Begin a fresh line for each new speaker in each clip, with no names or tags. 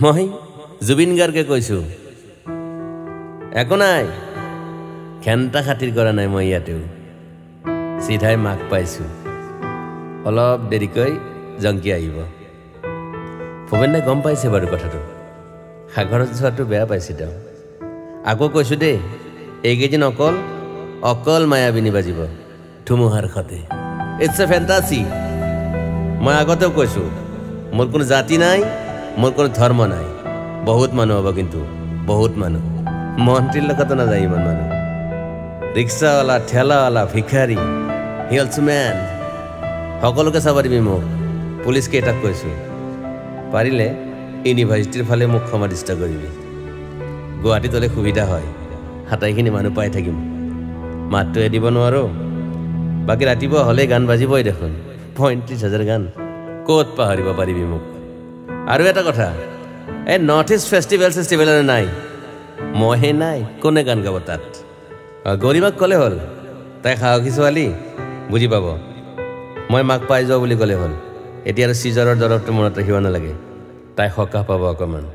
মই জুবিন গাৰ্গে কৈছোঁ, একো নাই, ঘেণ্টা খাতিৰ কৰা নাই মই। ইয়াতেও চিধাই মাক পাইছোঁ। অলপ দেৰিকৈ জংকী আহিব। ভূপেন দাই গম পাইছে বাৰু কথাটো, সাগৰত যোৱাটো বেয়া পাইছে তেওঁ। আকৌ কৈছোঁ দেই, এইকেইদিন অকল অকল মায়াবিনী বাজিব ধুমুহাৰ সতে। It's a fantasy. মই আগতেও কৈছোঁ, মোৰ কোনো জাতি নাই, মোৰ কোনো ধৰ্ম নাই। বহুত মানুহ হ'ব কিন্তু, বহুত মানুহ। মন্ত্ৰীৰ লগতো নাযায় ইমান মানুহ। ৰিক্সাৱালা, ঠেলাৱালা, ভিখাৰী, হি অলছ মেন। সকলোকে চাব দিবি মোক। পুলিচ কেইটাক কৈছোঁ, পাৰিলে ইউনিভাৰ্চিটিৰ ফালে মোক সমাধিস্থ কৰিবি। গুৱাহাটীত হ'লে সুবিধা হয়, আটাইখিনি মানুহ পাই থাকিম। মাতটোৱে দিব নোৱাৰোঁ, বাকী ৰাতিপুৱা হ'লেই গান বাজিবই দেখোন। 35,000 গান ক'ত পাহৰিব পাৰিবি মোক? আৰু এটা কথা, এই নৰ্থ ইষ্ট ফেষ্টিভেল চেষ্টিভেল নাই, মইহে নাই, কোনে গান গাব তাত? গৰিমাক ক'লে হ'ল, তাই সাহসী ছোৱালী, বুজি পাব। মই মাক পাই যোৱা বুলি ক'লে হ'ল। এতিয়া আৰু চিজাৰৰ দৰৱটো মনত ৰাখিব নালাগে, তাই সকাহ পাব অকণমান।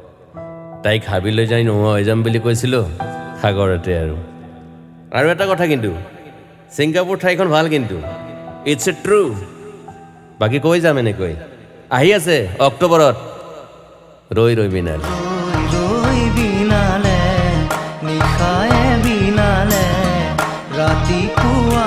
তাইক হাবিলৈ যাই নোহোৱা হৈ যাম বুলি কৈছিলোঁ সাগৰতে। আৰু আৰু এটা কথা কিন্তু, ছিংগাপুৰ ঠাইখন ভাল কিন্তু, it's a true. বাকী কৈ যাম এনেকৈ। আহি আছে অক্টোবৰত ৰৈ ৰৈ বিনালে।
ৰৈ বিনালে, নিশায়ে বিনালে, ৰাতিপুৱা।